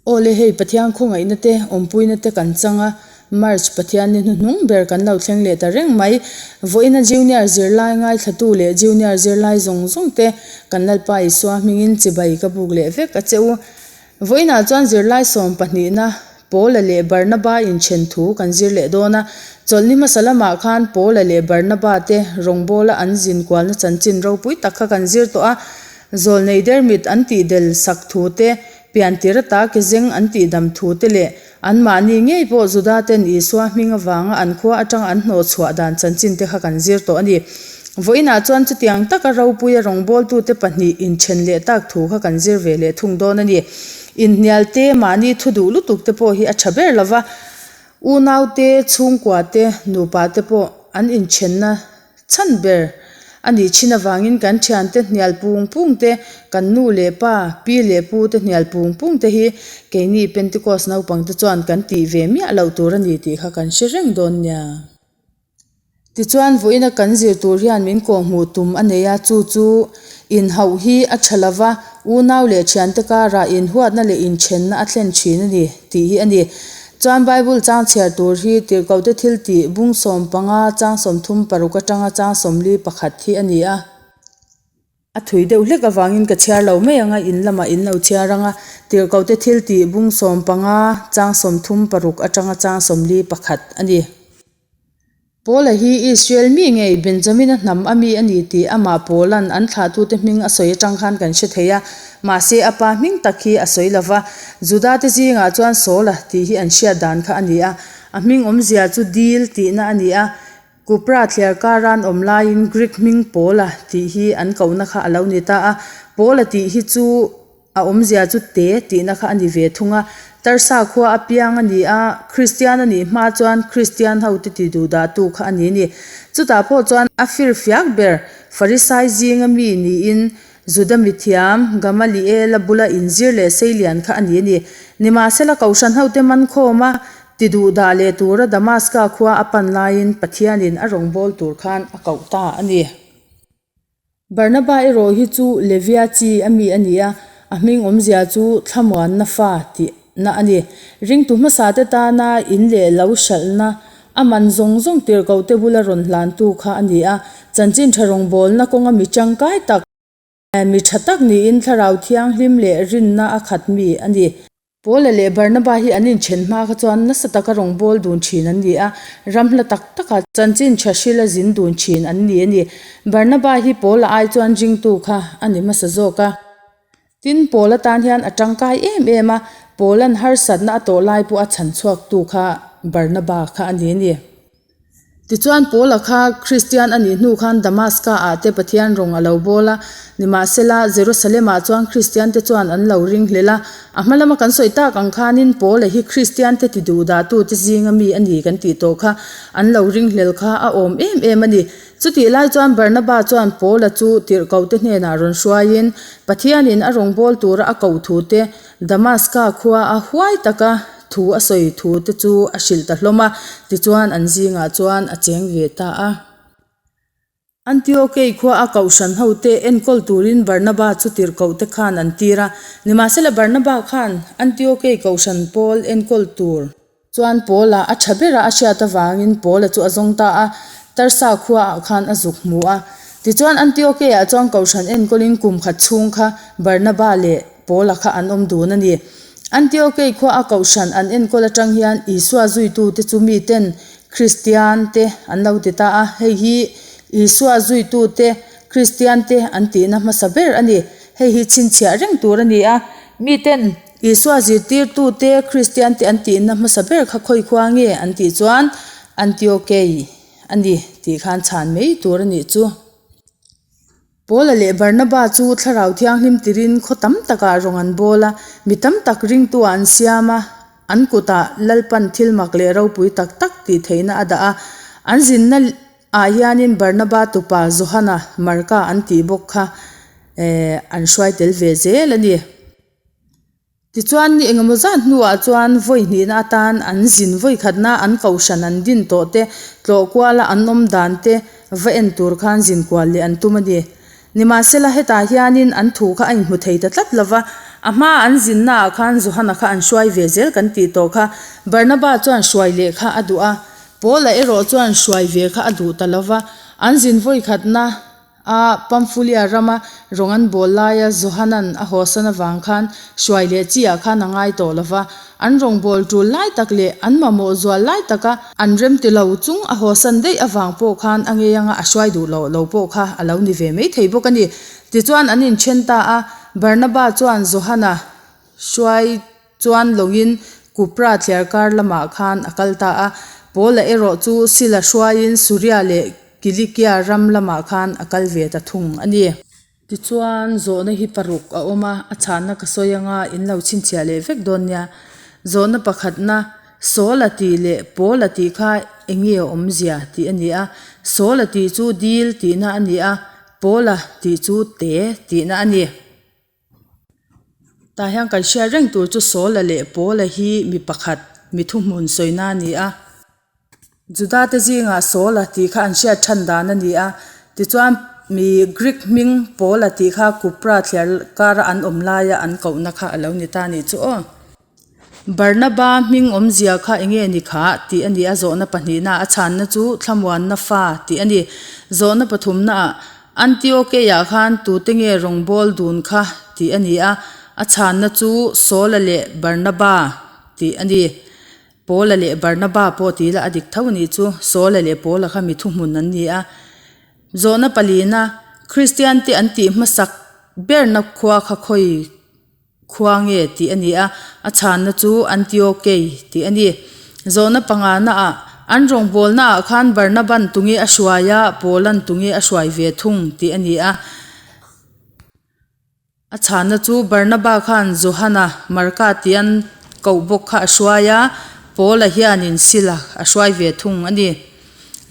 Aw le hei Pathian khawngaihna te awmpuina te kan chang a, March Pathian ni hnuhnung ber kan lo thleng leh ta reng mai. Vawiina Junior zirlai ngaithlatu leh Junior zirlai zawng zawng te kan Lalpa Isua hmingin chibai ka buk leh vek a che u. Vawiinah chuan zirlai sawm pahnihna Paula leh Barnaba inthen thu kan zir leh dawn a, chawlhni hmasa lamah khan Paula leh Barnaba te rawngbawla an zin kualna chanchin ropui tak kha kan zir tawh a, zawlnei dermit an tihdel sak thu te, piantir ata ke zeng an tihdam thu te leh anmahni ngei pawh Juda ten Isua hming avanga an khua atanga an hnawhchhuah dan chanchin te kha kan zir tawh a ni. Vawiinah chuan chutiang taka ropuia rawngbawltute pahnih inthen leh tak thu kha kan zir ve leh thung dawn a ni. Inhnial te, mahni thu duh lutuk te pawh hi a tha ber lo va, unau te, chhungkua te, nupa te pawh an inthenna chhan ber a nih thin avangin kan thiante hnial pung pung te, kan nu leh pa, pi leh pu te hnial pung pung te hi keini Pentecost naupang te chuan kan tih ve miah loh tur a ni tih kha kan hre reng dawn nia. Tichuan, vawiina kan zir tur hian min kawhhmuh tum a nei a, chu chu inhauh hi a tha lo va, unau leh thiante karah inhuatna leh inthenna a thlen thin a ni tih hi a ni. Chuan Bible chang chhiar tur hi Tirhkohte thiltih bung 15 chang 36 atanga chang 41 hi a ni a. A thui deuh hlek avangin ka chhiar lo mai ang a, in lamah in lo chhiar ang a, Tirhkohte thiltih bung 15 chang 36 atanga chang 41 a ni. Paula hi Israel mi ngei Benjamina hnam a mi a ni tih amah Paula'n an thlahtute hming a sawi atang khan kan hre thei a, mahse a pa hming tak hi a sawi lo va. Judate zingah chuan Saula tih hi an hriat dan kha a ni a, a hming awmzia chu Dil tihna a ni a, Kupra thliar karan awm laiin Greek hming Paula tih hi an kohna kha a lo ni ta a, Paula tih hi chu A awmzia chu te tihna kha a ni ve thung a, Tarsa khua a piang a ni a, Kristian a nih hma chuan Kristian hote ti duhdahtu kha a ni ni. Chutah pawh chuan a firfiak ber Farisai zinga mi niin Juda mithiam Gamaliela bula inzir leh seilian kha a ni ni. Nimahsela Kohhran hote mankhawma ti duhdah leh tura Damaska khua a pan laiin Pathianin a rawngbâwl tur khan a koh ta a ni. Barnaba erawh hi chu Levia chi a mi a ni a, a hming awmzia chu thlamuanna fa tihna a ni. Ringtu hmasate tana in leh lo hralhna a man zawng zawng tirhkohte bula rawn hlantu kha a ni a, chanchin tha rawngbawlna kawnga mi tangkai tak, mi tha tak niin thlarau thianghlim leh rinna a khat mi a ni. Paula leh Barnaba hi an inthen hma kha chuan nasa taka rawngbâwl dun thin an ni a, ram hla tak taka chanchin tha hrila zin dun thin an ni a ni. Barnaba hi Paula ai chuan ringtu kha a ni hmasa zawk a. Tin, Paula tan hian a tangkai em em a, Paula'n harsatna a tawh lai pawh a chhan chhuaktu kha Barnaba kha a ni a ni. Tichuan, Paula kha Kristian a nih hnu khan Damaska-ah te Pathian rawng a lo bawl a. Nimahsela, Jerusalem-ah chuan Kristiante chuan an lo ringhlel a. A hma lama kan sawi tak ang khanin Paula hi Kristiante ti duhdahtute zinga mi a ni kan tih tawh kha an lo ringhlel kha a awm em em a ni. Chutih lai chuan Barnaba chuan Paula chu tirhkohte hnenah rawn hruaiin Pathianin a rawngbâwl tura a koh thute Damaska khua a huai taka thu a sawi thu te chu a hrilh ta hlawm a, tichuan an zingah chuan a cheng ve ta a. Antiokei khua a kohhran hote enkawl turin Barnaba chu tirhkoh te khan an tir a, nimahsela Barnaba khan Antiokei kohhran pawl enkawl tur chuan Paula a tha bera a hriat avangin Paula chu a zawng ta a, Tarsa khuaah khan a zuk hmu a. Tichuan Antiokeiah chuan kohhran enkawlin kum khat chhung kha Barnaba leh Paula kha an awm dun a ni. Antiokei khua a kohhran an enkawl atang hian Isua zuitute chu miten Kristian te an lo ti ta a, hei hi Isua zuitute Kristian te an tihna hmasa ber a ni. Hei hi chhinchhiah reng tur a ni a, miten Isua zirtirtute Kristian te an tihna hmasa ber kha khawi khua nge an tih chuan Antiokei a ni tih khan chhan mai tur a nih chu. Paula leh Barnaba chu Thlarau Thianghlim tirin khaw tam takah rawng an bawl a, mi tam tak ringtuah an siam a, an kutah Lalpan thil mak leh ropui tak tak tih theihna a dah a. An zinna ah hianin Barnaba tupa Johana Marka an tih bawk kha an hruai tel ve zel a ni. Tichuan, ni engemaw zat hnuah chuan vawi hnihna atan an zin vawi khatna an kohhran an din tawh te, tlawh kuala an awm dan te va en tur khan zin kual leh an tum a ni. Nimahsela, hetah hianin an thu kha a inhmu thei ta tlat lo va, A hmaa an zinnaah khan Johana kha an hruai ve zel kan tih tawh kha. Barnaba chuan hruai leh kha a duh a, Paula erawh chuan hruai ve kha a duh ta lo va. An zin vawikhatna a Pamfulia rama rawng an bawl laia Johanan a hawsan avang khan hruai leh chi ah khan a ngai tawh lo va. An rawngbâwl ṭul lai tak leh an mamawh zual lai taka an remti lo chung a hawsan daih avang pawh khan a ngei anga a hruai duh loh lo pawh kha a lo ni ve mai thei bawk a ni. Tichuan an inṭhen ta a, Barnaba chuan Johana hruai chuan lawngin Kupra thliarkar lamah khan a kal ta a, Paula erawh chu Sila hruaiin Suria leh Kilikia ram lamah khan a kal ve ta thung a ni. Tichuan, zawhna hi paruk a awm a, a chhanna ka sawi anga in lo chhinchhiah leh vek dawn nia. Zawhna pakhatna, Sawl a tih leh Pawl a tih kha eng nge a awmzia tih a ni a. Sawl a tih chu dil tihna a ni a, Pawl a tih chu te tihna a ni. Tah hian kan hriat reng tur chu Sawl a leh Pawl a hi mi pakhat, mi thuhmun sawina a ni a. Juda te zingah Saul-a tih kha an hriat than dan a ni a, tichuan mi Greek hming Paul-a tih kha Kupra thliar kara an awm laia an kohna kha a lo ni ta a nih chu aw. Barnaba hming awmzia kha eng nge ni khah tih a ni a, zawhna pahnihna a chhanna chu thlamuanna fa tih a ni. Zawhna pathumnaah Antiokei-ah khan tute nge rawngbâwl dun kha tih a ni a, a chhanna chu Saul-a leh Barnaba tih a ni. Paula leh Barnaba pawh ti ila a dik tho a nih chu. Saula leh Paula kha mi thuhmun an ni a. Zawhna palina, Kristian te an tih hmasak berna khua kha khawi khua nge tih a ni a, a chhanna chu Antiokei tih a ni. Zawhna pangana ah, an rawngbawlna ah khan Barnaban tunge a hruai a, Paula'n tunge a hruai ve thung tih a ni a. A chhanna chu Barnaba khan Johana Marka tih an koh bawk kha a hruai a, Paula hianin Sila a hruai ve thung a ni.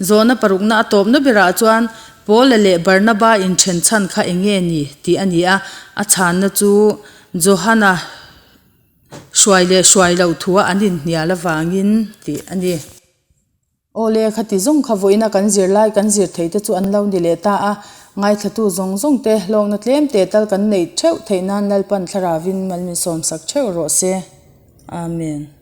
Zawhna parukna a tawpna berah chuan Paula leh Barnaba inthen chhan kha eng nge ni tih a ni a, a chhanna chu Johana hruai leh hruai loh thua an inhnial avangin tih a ni. Awle, khati zawng kha vawiina kan zir lai kan zir theih te chu an lo ni leh ta a, ngaithlatu zawng zawng te hlawkna tlem te tal kan neih theuh theih nan Lalpan Thlaravin mal min sawmsak theuh rawh se. Amen.